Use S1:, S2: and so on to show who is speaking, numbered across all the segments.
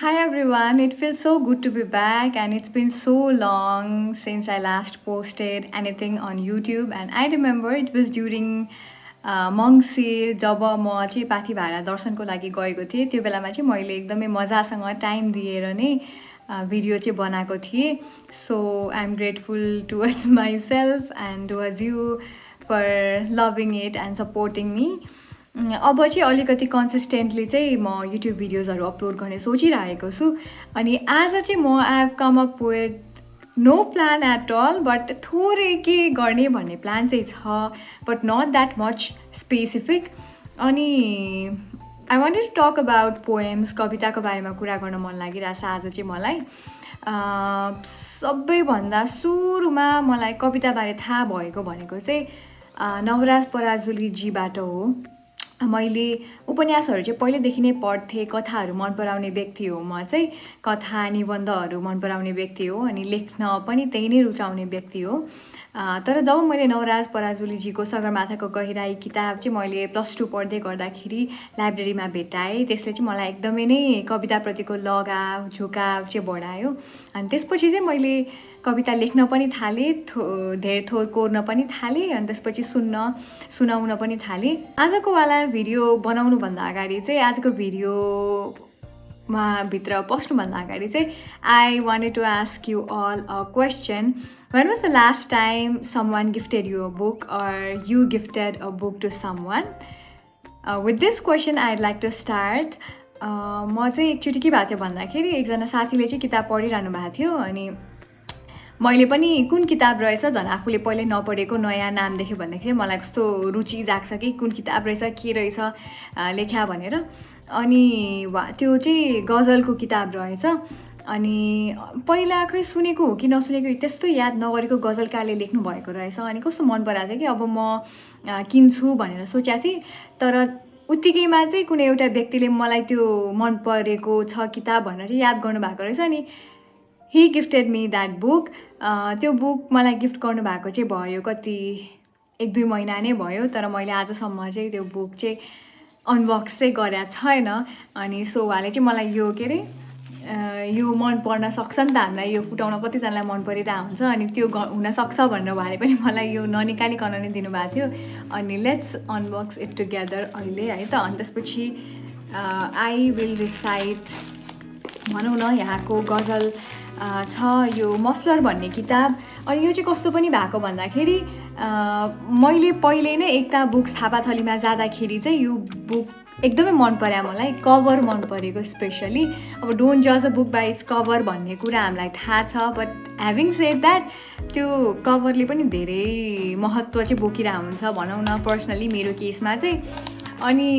S1: Hi everyone, it feels so good to be back, and it's been so long since I last posted anything on YouTube. And I remember it was during मङ्सिर जब म चाहिँ पाथिभारा दर्शनको लागि गएको थिएँ। त्यो बेलामा चाहिँ मैले एकदमै मजासँग टाइम दिएर नै भिडियो चाहिँ बनाएको थिएँ। So I am grateful towards myself and towards you for loving it and supporting me. अब चाहिँ अलिकति कन्सिस्टेन्टली चाहिँ म युट्युब भिडियोजहरू अपलोड गर्ने सोचिरहेको छु। अनि आज चाहिँ म I have come up with no plan at all, but थोरै के गर्ने भन्ने प्लान चाहिँ छ, but not that much specific. अनि I wanted to talk about poems, कविताको बारेमा कुरा गर्न मन लागिरहेछ आज चाहिँ मलाई। सबैभन्दा सुरुमा मलाई कविताबारे थाहा भएको भनेको चाहिँ नवराज पराजुलीजीबाट हो। मैले उपन्यासहरू चाहिँ पहिलेदेखि नै पढ्थेँ, कथाहरू मन पराउने व्यक्ति हो म चाहिँ, कथा निबन्धहरू मन पराउने व्यक्ति हो, अनि लेख्न पनि त्यही नै रुचाउने व्यक्ति हो। तर जब मैले नवराज पराजुलीजीको सगरमाथाको गहिराई किताब चाहिँ मैले +2 पढ्दै गर्दाखेरि लाइब्रेरीमा भेटाएँ, त्यसले चाहिँ मलाई एकदमै नै कविताप्रतिको लगाव झुकाव चाहिँ बढायो। अनि त्यसपछि चाहिँ मैले कविता लेख्न पनि थालेँ, धेरै थोर कोर्न पनि थालेँ, अनि त्यसपछि सुनाउन पनि थालेँ। आजको वाला भिडियो बनाउनुभन्दा अगाडि चाहिँ, आजको भिडियोमा भित्र पस्नुभन्दा अगाडि चाहिँ I wanted to ask you all a question. When was the last time someone gifted you a book or you gifted a book to someone? With this question, I'd like to start. म चाहिँ एकचोटि के भएको थियो भन्दाखेरि एकजना साथीले चाहिँ किताब पढिरहनु भएको थियो, अनि मैले पनि कुन किताब रहेछ, झन् आफूले पहिले नपढेको नयाँ नाम देख्यो भन्दाखेरि मलाई कस्तो रुचि जाग्छ कि कुन किताब रहेछ, के रहेछ लेख्या भनेर। अनि त्यो चाहिँ गजलको किताब रहेछ। अनि पहिला खै सुनेको हो कि नसुनेको त्यस्तो याद नगरेको गजलकारले लेख्नु भएको रहेछ। अनि कस्तो मन पराएको थियो कि अब म किन्छु भनेर सोचेको थिएँ। तर उत्तिकैमा चाहिँ कुनै एउटा व्यक्तिले मलाई त्यो मन परेको छ किताब भनेर चाहिँ याद गर्नुभएको रहेछ। अनि ही गिफ्टेड मी द्याट बुक। त्यो बुक मलाई गिफ्ट गर्नुभएको चाहिँ भयो कति 1-2 महिना नै भयो, तर मैले आजसम्म चाहिँ त्यो बुक चाहिँ अनबक्स चाहिँ गरेको छैन। अनि सो उहाँले चाहिँ मलाई यो के अरे यो मन पर्न सक्छ नि त, हामीलाई यो फुटाउन कतिजनालाई मन परिरहेको हुन्छ, अनि त्यो हुनसक्छ भनेर उहाँले पनि मलाई यो ननिकालिकन नै दिनुभएको थियो। अनि लेट्स अनबक्स इट टुगेदर अहिले है त। अनि त्यसपछि आई विल रिसाइट भनौँ न यहाँको गजल छ यो मफलर भन्ने किताब। अनि यो चाहिँ कस्तो पनि भएको भन्दाखेरि मैले पहिले नै एकता बुक्स छापाथलीमा जाँदाखेरि चाहिँ यो बुक एकदमै मन पर्यो मलाई, कभर मन परेको स्पेसली। अब डोन्ट जज a book by its cover भन्ने कुरा हामीलाई थाहा छ, बट ह्याभिङ सेड द्याट त्यो कभरले पनि धेरै महत्त्व चाहिँ बोकिरहेको हुन्छ भनौँ न, पर्सनली मेरो केसमा चाहिँ। अनि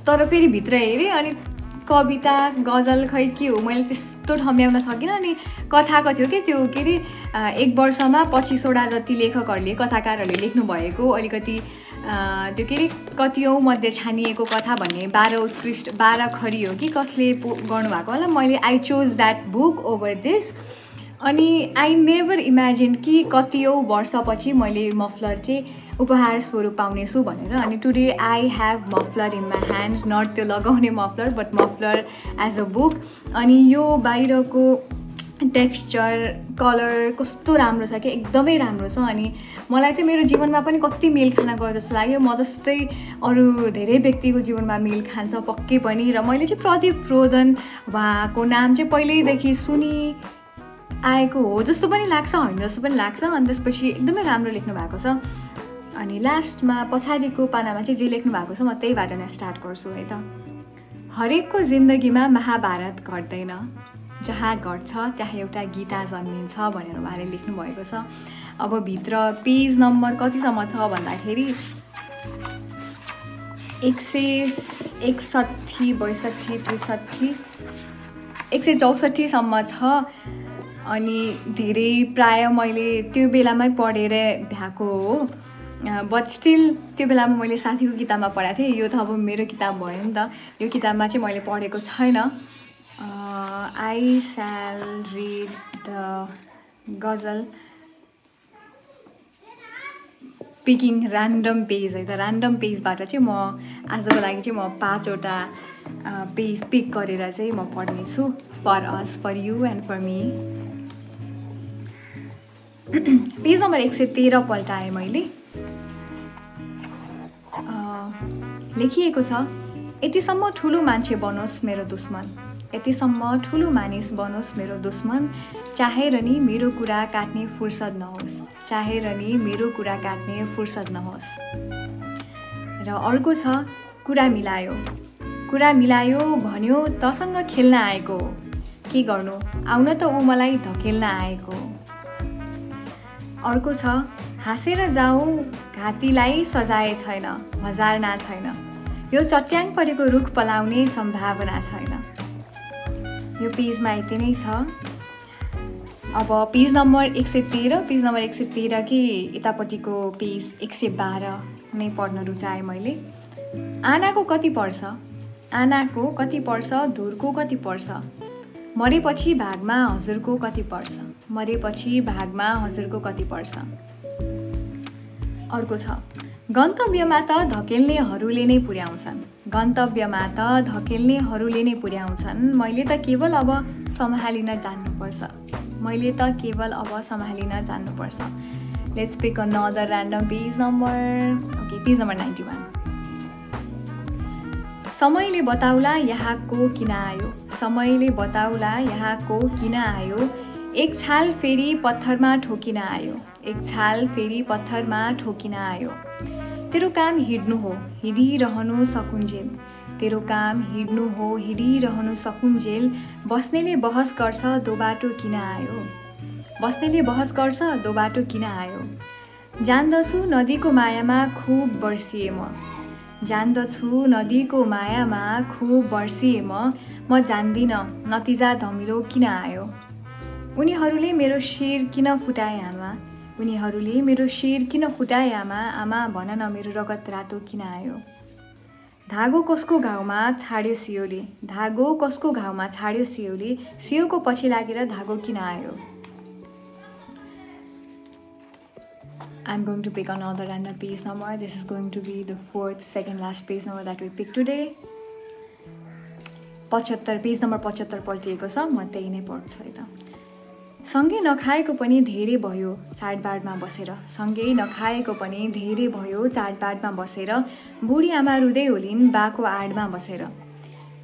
S1: तर फेरि भित्र हेरेँ अनि कविता गजल खै के हो मैले त्यस्तो ठम्ब्याउन सकिनँ। अनि कथाको थियो कि त्यो के अरे 1 वर्षमा 25वटा जति लेखकहरूले कथाकारहरूले लेख्नु भएको अलिकति त्यो के अरे कतिऔँ मध्ये छानिएको कथा भन्ने 12 खरी हो कि कसले गर्नुभएको होला। मैले I chose that book over this. अनि आई नेभर इमेजिन कि कतिऔँ वर्षपछि मैले मफलर चाहिँ उपहार स्वरूप पाउनेछु भनेर। अनि today I have muffler in my hand, not त्यो लगाउने muffler but muffler as a book. अनि यो बाहिरको टेक्स्चर कलर कस्तो राम्रो छ कि एकदमै राम्रो छ। अनि मलाई चाहिँ मेरो जीवनमा पनि कति मेल खान गयो जस्तो लाग्यो। म जस्तै अरू धेरै व्यक्तिको जीवनमा मेल खान्छ पक्कै पनि। र मैले चाहिँ प्रदीप रोदन उहाँको नाम चाहिँ पहिल्यैदेखि सुनि आएको हो जस्तो पनि लाग्छ, होइन जस्तो पनि लाग्छ। अनि त्यसपछि एकदमै राम्रो लेख्नु भएको छ। अनि लास्टमा पछाडिको पानामा चाहिँ जे लेख्नु भएको छ म त्यहीबाट नै स्टार्ट गर्छु है त। हरेकको जिन्दगीमा महाभारत घट्दैन, जहाँ घट्छ त्यहाँ एउटा गीता जन्मिन्छ भनेर उहाँले लेख्नु भएको छ। अब भित्र पेज नम्बर कतिसम्म छ भन्दाखेरि 161, 62, 63, 164सम्म छ। अनि धेरै प्रायः मैले त्यो बेलामै पढेर भ्याएको हो, बट स्टिल त्यो बेलामा मैले साथीको किताबमा पढाएको थिएँ। यो त अब मेरो किताब भयो नि त, यो किताबमा चाहिँ मैले पढेको छैन। आई स्याल रिड द गजल पिकिङ ऱ्यान्डम पेज है त। ऱ्यान्डम पेजबाट चाहिँ म आजको लागि चाहिँ म 5वटा पेज पिक गरेर चाहिँ म पढ्नेछु for us, for you and for me. Page number 113 पल्टाएँ मैले। लेखिएको छ, यतिसम्म ठुलो मान्छे बनोस् मेरो दुश्मन, यतिसम्म ठुलो मानिस बनोस् मेरो दुश्मन, चाहेर नि मेरो कुरा काट्ने फुर्सद नहोस्, चाहेर नि मेरो कुरा काट्ने फुर्सद नहोस्। र अर्को छ, कुरा मिलायो, कुरा मिलायो भन्यो तसँग खेल्न आएको, के गर्नु आउन त ऊ मलाई धकेल्न आएको। अर्को छ, हाँसेर जाऊ घाँटीलाई सजाए छैन, हजार्ना छैन, यो चट्याङ परेको रुख पलाउने सम्भावना छैन। यो पेजमा यति नै छ। अब पेज नम्बर 113, पेज नम्बर 113 कि यतापट्टिको पेज 112 नै पढ्न रुचाएँ मैले। आनाको कति पर्छ, आनाको कति पर्छ, धुरको कति पर्छ, मरेपछि भागमा हजुरको कति पर्छ, मरेपछि भागमा हजुरको कति पर्छ। अर्को छ, गन्तव्यमा त धकेल्नेहरूले नै पुर्याउँछन्, गन्तव्यमा त धकेल्नेहरूले नै पुर्याउँछन्, मैले त केवल अब सम्हालिन जान्नुपर्छ, मैले त केवल अब सम्हालिन जान्नुपर्छ। Let's pick another random page number. Okay, page number 91। समयले बताउला यहाँ को किन आयो, समयले बताउला यहाँ को किन आयो, एक छाल फेरि पत्थरमा ठोकिन आयो, एक छाल फेरि पत्थरमा ठोकिन आयो। तेरो काम हिँड्नु हो हिँडिरहनु सकुन्जेल, तेरो काम हिँड्नु हो हिँडिरहनु सकुन्जेल, बस्नेले बहस गर्छ दो बाटो किन आयो, बस्नेले बहस गर्छ दो बाटो किन आयो। जान्दछु नदीको मायामा खुब बर्सिए म, जान्दछु नदीको मायामा खुब बर्सिए म जान्दिन नतिजा धमिलो किन आयो। उनीहरूले मेरो शिर किन फुटाए आमा, उनीहरूले मेरो शिर किन फुटाए आमा, आमा भन न मेरो रगत रातो किन आयो। धागो कसको घाउमा छाड्यो सियोले, धागो कसको घाउमा छाड्यो सियोले, सियोको पछि लागेर धागो किन आयो। I'm going to pick another random page number. This is going to be the fourth, second last page number that we pick today. 75, page number 75 पल्टिएको छ, म त्यही नै पढ्छु है त। सँगै नखाएको पनि धेरै भयो चाडबाडमा बसेर, सँगै नखाएको पनि धेरै भयो चाडबाडमा बसेर, बुढी आमा रुँदै होलिन् बाको आडमा बसेर।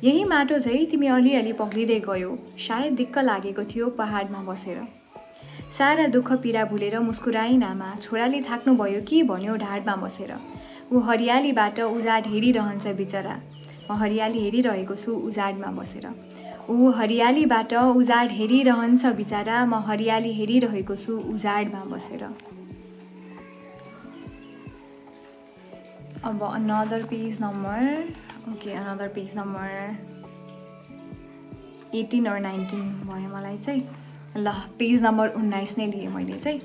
S1: यही माटो झै तिमी अलिअलि पग्लिँदै गयो, सायद दिक्क लागेको थियो पहाडमा बसेर। सारा दुःख पीडा भुलेर मुस्कुराइन् आमा, छोराले थाक्नुभयो कि भन्यो ढाडमा बसेर। ऊ हरियालीबाट उजाड हेरिरहन्छ बिचरा, म हरियाली हेरिरहेको छु उजाडमा बसेर। ऊ हरियालीबाट उजाड हेरिरहन्छ बिचरा, म हरियाली हेरिरहेको छु उजाडमा बसेर। अब another page number, okay another page number 18 or 19 भयो मलाई चाहिँ। ल पेज नम्बर 19 नै लिएँ मैले चाहिँ।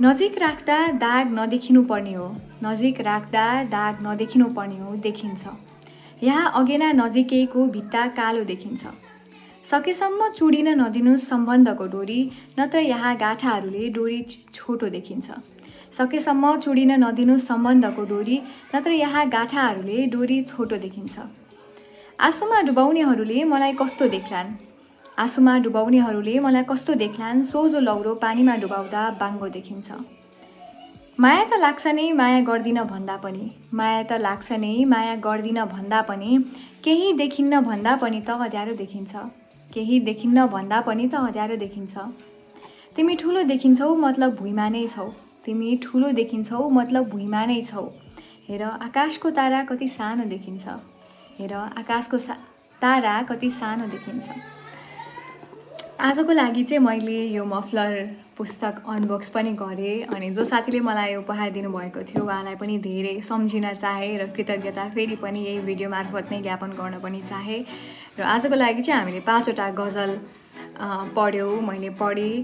S1: नजिक राख्दा दाग नदेखिनु पर्ने हो, नजिक राख्दा दाग नदेखिनु पर्ने हो, देखिन्छ यहाँ अगेना नजिकैको भित्ता कालो देखिन्छ। सकेसम्म चुडिन नदिनु सम्बन्धको डोरी, नत्र यहाँ गाठाहरूले डोरी छोटो देखिन्छ। सकेसम्म चुडिन नदिनु सम्बन्धको डोरी, नत्र यहाँ गाठाहरूले डोरी छोटो देखिन्छ। आँसुमा डुबाउनेहरूले मलाई कस्तो देख्लान्, आँसुमा डुबाउनेहरूले मलाई कस्तो देख्लान्, सोझो लौरो पानीमा डुबाउँदा बाङ्गो देखिन्छ। माया त लाग्छ नै माया गर्दिन भन्दा पनि, माया त लाग्छ नै माया गर्दिन भन्दा पनि, केही देखिन्न भन्दा पनि त अँध्यारो देखिन्छ, केही देखिन्न भन्दा पनि त अँध्यारो देखिन्छ। तिमी ठुलो देखिन्छौ मतलब भुइँमा नै छौ, तिमी ठुलो देखिन्छौ मतलब भुइँमा नै छौ। हेर आकाशको तारा कति सानो देखिन्छ, हेर आकाशको तारा कति सानो देखिन्छ। आजको लागि चाहिँ मैले यो मफलर पुस्तक अनबक्स पनि गरेँ, अनि जो साथीले मलाई उपहार दिनुभएको थियो उहाँलाई पनि धेरै सम्झिन चाहेँ र कृतज्ञता फेरि पनि यही भिडियो मार्फत नै ज्ञापन गर्न पनि चाहेँ। र आजको लागि चाहिँ हामीले 5वटा गजल पढ्यौँ, मैले पढेँ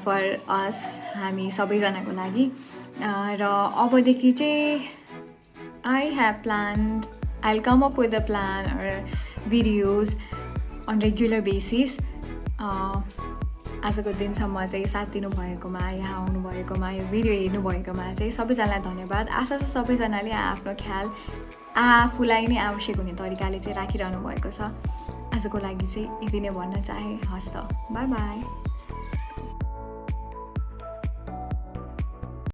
S1: फर अस, हामी सबैजनाको लागि। र अबदेखि चाहिँ I have planned, I will come up with a plan or videos on regular basis आजको दिनसम्म चाहिँ साथ दिनुभएकोमा, यहाँ आउनुभएकोमा, यो भिडियो हेर्नुभएकोमा चाहिँ सबैजनालाई धन्यवाद। आशा छ सबैजनाले आफ्नो ख्याल आफूलाई नै आवश्यक हुने तरिकाले चाहिँ राखिरहनु भएको छ। आजको लागि चाहिँ यति नै भन्न चाहे। हस्त, बाई बाई।